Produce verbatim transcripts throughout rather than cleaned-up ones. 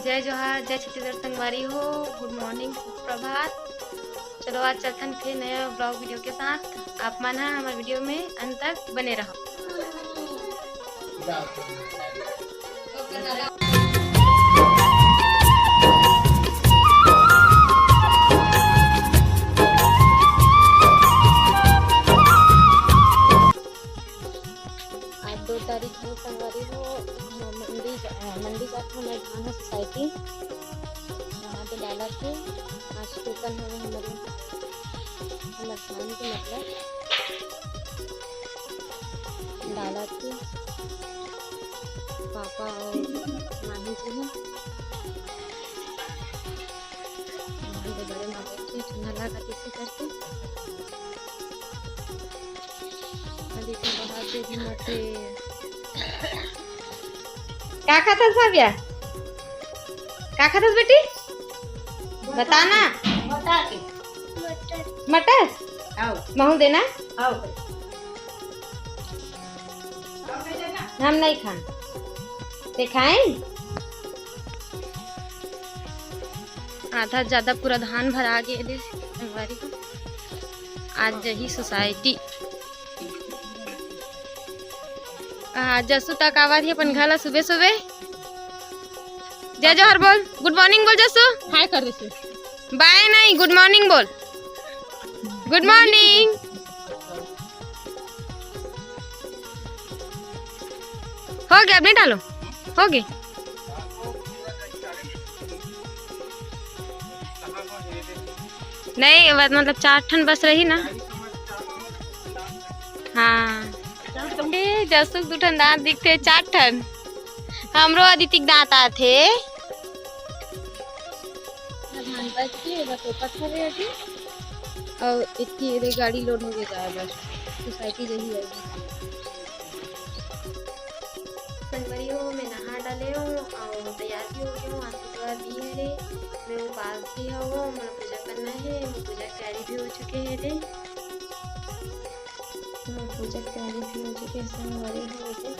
जय जोहार, जय छत्तीसगढ़ संगवारी हो, good morning, सुप्रभात। चलो आज चलथन फिर नया vlog video के साथ। आप मन ह हमर video में अंत तक बने रहो। आज दो तारीख हे संगवारी हो, मंडी जा-, मंडी जात हन, धान ह society। यहाँ पे डालत हे, आज टोकन हवे हमर, हमर धान के मतलब डालत हे पापा अउ माही जी हे। यहाँ पे बड़े माँ बैठे, ठंडा लागत इसे करके। अभी तो बाहर से भी मत हे। का खाथस भाविया? का खाथस बेटी? बता ना। बता के। मटर? आओ। महू देना? आओ। हम नहीं खान। ते खाएं? आधा ज्यादा पूरा धान भरा गे हे संगवारी हो। आज जही society। आ, जसु तक आवत हे अपन घर ला सुबह सुबह। जय जोहार बोल, good morning बोल जसु। Hi कर दे। Bye नहीं, good morning बोल। Good morning। हो गया, अब नहीं डालो, हो गया। नहीं, मतलब चार ठन बस रही ना। हाँ। ए, जसुक दू ठन दांत दिखथे, चार ठन। हमरो अदिति के दांत आथे। धान बच के एला तोपत हवे अभी। अउ इतनी एदे गाड़ी load हो गए जाए बस। society जही है। संगवारी हो, मैं नहा डाले हूँ और तैयार भी हो गया हूँ। आज शुक्रवार भी है रे, मैं उपास भी हूँ, मैं पूजा करना है, मैं पूजा की तैयारी भी हो चुके है रे। मैं पूजा की तैयारी भी हो चुके है संगवारी हो रे,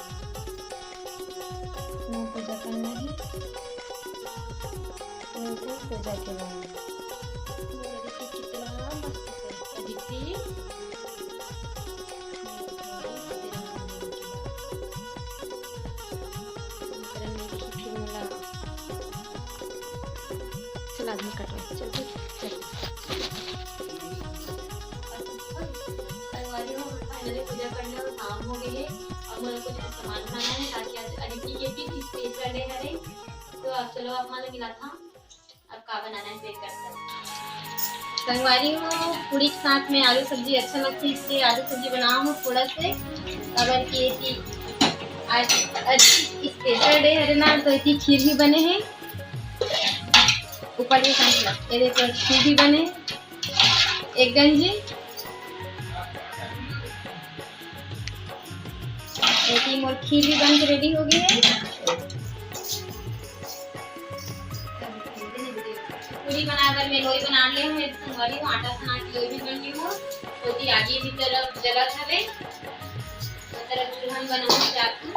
मैं पूजा करना है। उनको पूजा के बाद मेरी कितना मस्त से अदिति। चल, आदमी कटवा, चल, चल, चल। संगवारी हो, finally पूजा करना और काम हो गई है। अब मुझे कुछ सामान बनाना है, ताकि आज अदिति के भी special day है। तो अब चलो, आप मन मिला था। अब का बनाना है, देख करते हैं। संगवारी हो, पूरी के साथ में आलू सब्जी अच्छा लगता है, इसलिए आलू सब्जी बनावा हूँ थोड़ा से। अगर कि एती आज, आज special day है ना, तो एती खीर भी बने हैं। ऊपर ये खाने लग, ये देखो, खीर भी बने हैं। एक गंजी। एती मोर खीर भी बन के ready हो गई है। पूरी बनाए बर मैं लोई बना ले हूँ, एक संगवारी हूँ, आटा सना के लोई भी बन ली हूँ। ओती आगी भी तरफ जलत हवे, ओ तरफ चूल्हा में बनाऊँ जात हूँ।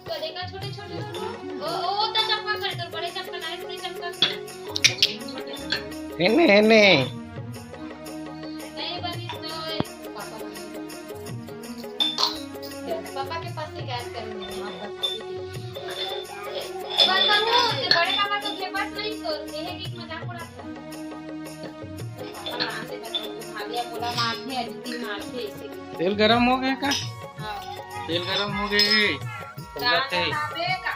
तो देखा छोटे छोटे, ओ, ओ, ओ तो चपका कर, तो बड़े चपका ना है, थोड़े चपका कर। एने, एने। नहीं बनी तो पापा, पापा के पास से गैस करूंगी। बस हम लोग बड़े पापा तो के पास नहीं, तो ये है कि मजाक उड़ाते हैं। पापा कहाँ से बताऊं, भाभी अब बोला मारते हैं, अदिति मारते हैं इसे। तेल गरम हो गए का? हाँ। तेल गरम हो गए। दाल बनावे का?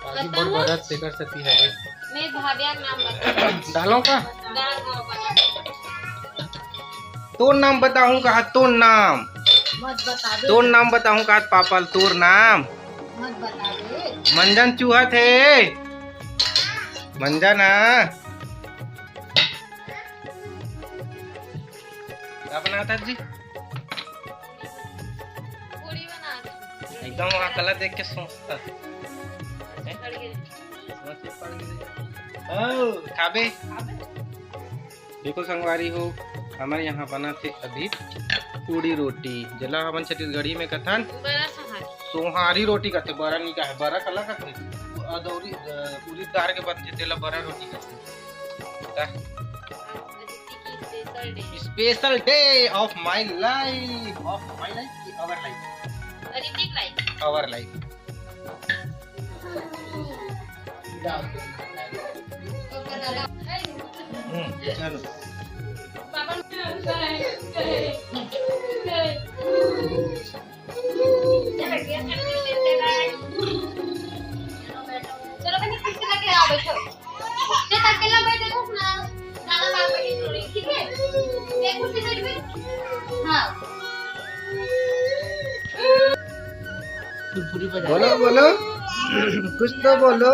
आगे बताऊं? बरत तेकर सती है। मैं भाविया के नाम बताऊं। डालो का? डाल दो, बता। तोर नाम बताहूँ कहा, तोर नाम। मत बतावे। तोर नाम बताहूँ कहा, पापा ल तोर नाम। मत बतावे। मंजन चूहत हे। मंजन आ। का बनावत हस जी? एकदम वहाँ कला देख के सोचता। ओ, खाबे। देखो संगवारी हो, हमर यहाँ बनत हे अभी पूड़ी रोटी, जेला हमन छत्तीसगढ़ी में कथन बरा सोहारी। सोहारी रोटी कथे, बरा नहीं कहे, बरा कला कथे। अदौरी, अ, उरीद दार के बनथे, तेला बरा रोटी कथे। त special day of my life, of my life कि our life? Hrithik life. Our life। हम्म, चलो। चलो बहिनी, कुर्सी लगे आओ, बैठो। ते अकेला बैठ देखो ना, ज्यादा बात बैठी थोड़ी, ठीक है? ये कुर्सी बैठ में। हाँ। बोलो, बोलो। कुछ तो बोलो।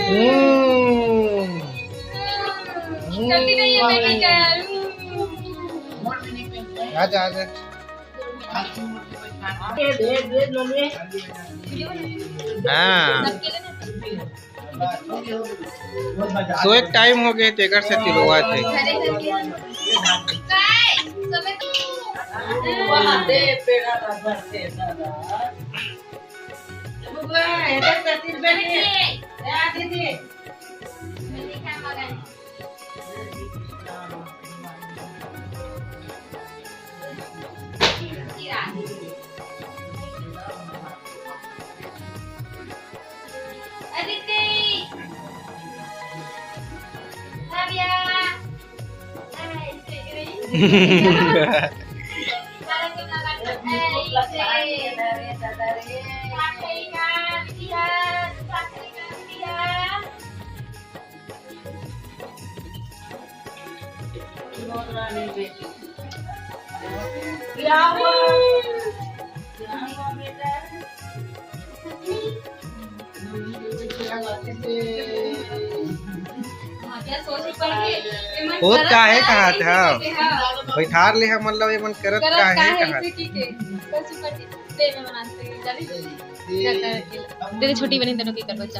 हम्म। गलती नहीं है, मैं नहीं गया। आजा, आजा। हाँ। सोए के टाइम हो गए, तेकर से तिलवा थे। होत का हे कहात हे? बैठार ले हमन ला, ये मन करत का हे कहात हे? दे दे छोटी बहिनी, दोनों के कर बच्चा।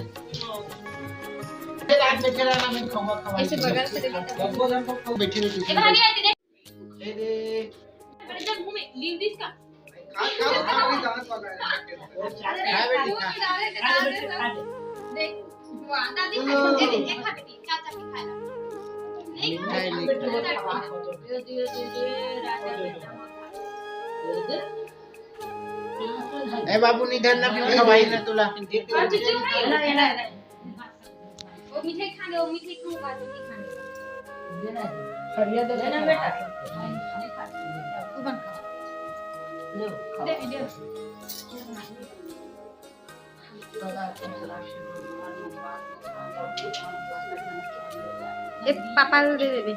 ऐसे बगल से देखिए। बैठी, बैठी। ए, भाभी, आती देख। ए, दे। बड़े जब मुंह में लीव दिस का। खा, खा, खा, खा, खा, खा, खा। अरे, खा, बेटी, खा। खा, खा, खा। देख, वाह, दादी, खा, दे दे, खा, बेटी, चाचा के खा ला। नहीं खा। नहीं, नहीं खा। दियो, दियो, दियो, दियो, राजा बेटा, मत खा। ए बाबू, निधर ना, फिर खवाई ना तुला। हाँ, चुप, चुप, नहीं। वो मिठाई खाने, वो मिठाई खाऊंगा, मिठाई खाने। देना है। बढ़िया दे देना बेटा। तू बन खा। ले, खाओ। दे, दे। ए, पापा को दे दे बे।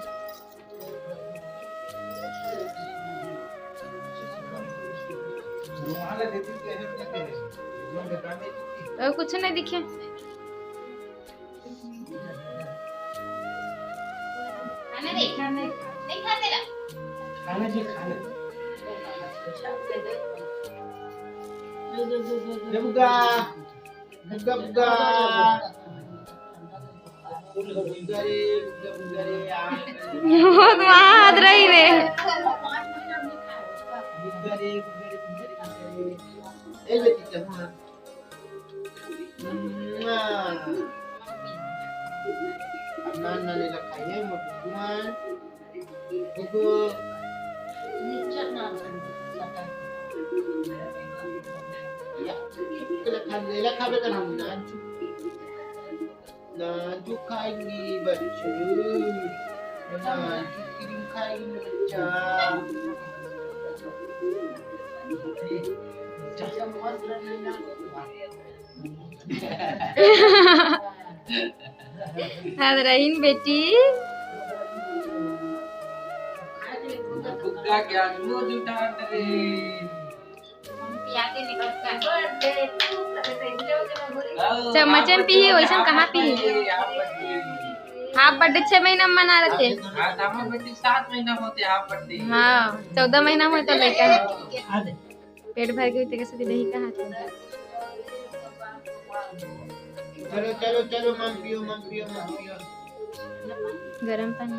और कुछ नहीं दिखे। खाने दे, नहीं खाते ना। खाने दे, खाने दे। दे, दे, दे, दे, दे। ये बुग्गा। बुग्गा, बुग्गा। बुग्गा रे, बुग्गा, बुग्गा रे, आ। बहुत वहां हाथ रही रे। बुग्गा रे, बुग्गा रे, बुग्गा रे, बुग्गा रे। ए बेटी, चल, हाँ। मुआ। अब नान नानी ला खाइए, मोर बुग्गा। एगो या, एला खा, एला खाबे कर हम ना। ना, तू खाएंगी बच्चू। ना, तू क्रीम खाएंगी बच्चा। हद रहीन बेटी। फुग्गा के आजू जुटान रे। चम्मचन पीही, वैसन कहाँ पीही? हाफ बर्थडे छह महीना में मना रथे। हाँ, तो हमर बेटी सात महीना होते हाफ बर्थडे। हाँ, चौदह महीना में तो लइका है। पेट भर के होते कैसे दही कहाँ थे? चलो, चलो, चलो, मम पियो, मम पियो, मम पियो। गरम पानी।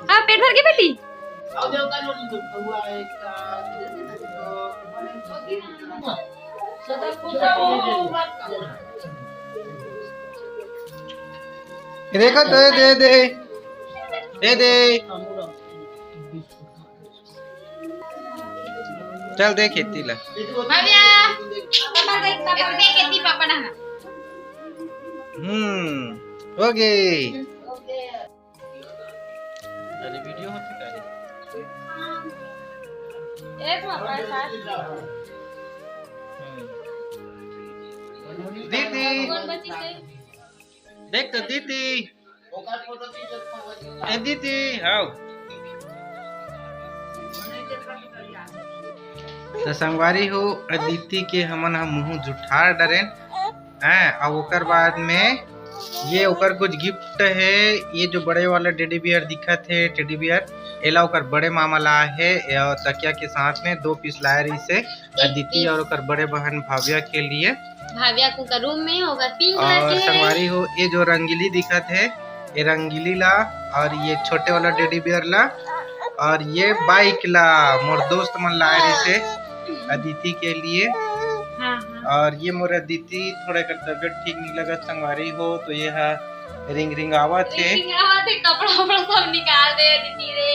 हाँ, पेट भर के बेटी। ये देखो, दे, दे, दे। दे, दे। चल, दे खेती ला। भव्या, पापा देख, पापा देख, खेती पापा नहाना। हम्म, हो गई। अरे, वीडियो होती का है? एक बार पास आ। हम्म। दीदी। कौन बची से? देख तो दीदी। ए दीदी, आओ। तो संगवारी हो, अदिति के हमन ह मुंह जुठार डरेन, हैं, अउ ओकर बाद में ये ओकर कुछ गिफ्ट है। ये जो बड़े वाला टेडी बियर दिखत है, टेडी बियर, एला ओकर बड़े मामा ला है, और तकिया के साथ में दो पीस लाए रहिस है अदिति और ओकर बड़े बहन भाव्या के लिए। भाव्या को का रूम में होगा पिंक कलर और के है। संगवारी हो, ये जो रंगीली दिखत है, ये रंगीली ला और ये छोटे वाला टेडी बियर ला और ये बाइक ला मोर दोस्त मन लाए रहिस हे अदिति के लिए। हाँ, हाँ। और ये मोर अदिति थोड़ा एकर तबियत ठीक नहीं लगत संगवारी हो, तो ये हा रिंग रिंग आवत हे। रिंग आवत हे, कपड़ा वपड़ा सब निकाल दे अदिति रे।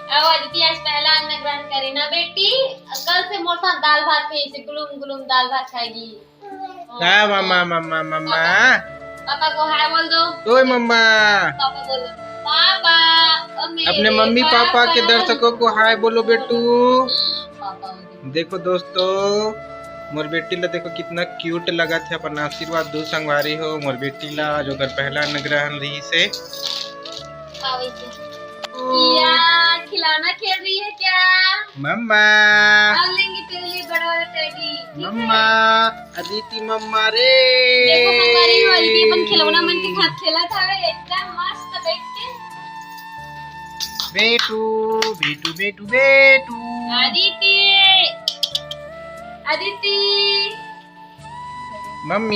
अब अदिति आज पहला अन्न ग्रहण करे ना बेटी, कल से मोर साथ दाल भात खाई, इसे गुलुम गुलुम दाल भात खाएगी। हाँ, मम्मा, मम्मा, मम्मा। पापा, पापा को हाय बोल दो। ओए मम्मा। पापा बोलो। पापा, ओ मेरे अपने मम्मी पापा के पापा। दर्शकों को हाय बोलो बेटू। पापा बोलो। देखो दोस्तों, मोर बेटी ला देखो कितना क्यूट लगत हे। अपन आशीर्वाद दो संगवारी हो मोर बेटी ला, जो ओकर पहला अन्न ग्रहण रहिस हे। पावे के। किया खिलौना खेल रही है क्या? मम्मा। अब लेंगे तेरे लिए बड़ा वाला टेडी, ठीक है? मम्मा, अदिति मम्मा रे। देखो, संगवारी हो, अदिति अपन खिलौना मन के साथ खेलत हवे, एकदम मस्त बैठ के। बेटू, बेटू, बेटू, बेटू। अदिति, अदिति। मम्मी।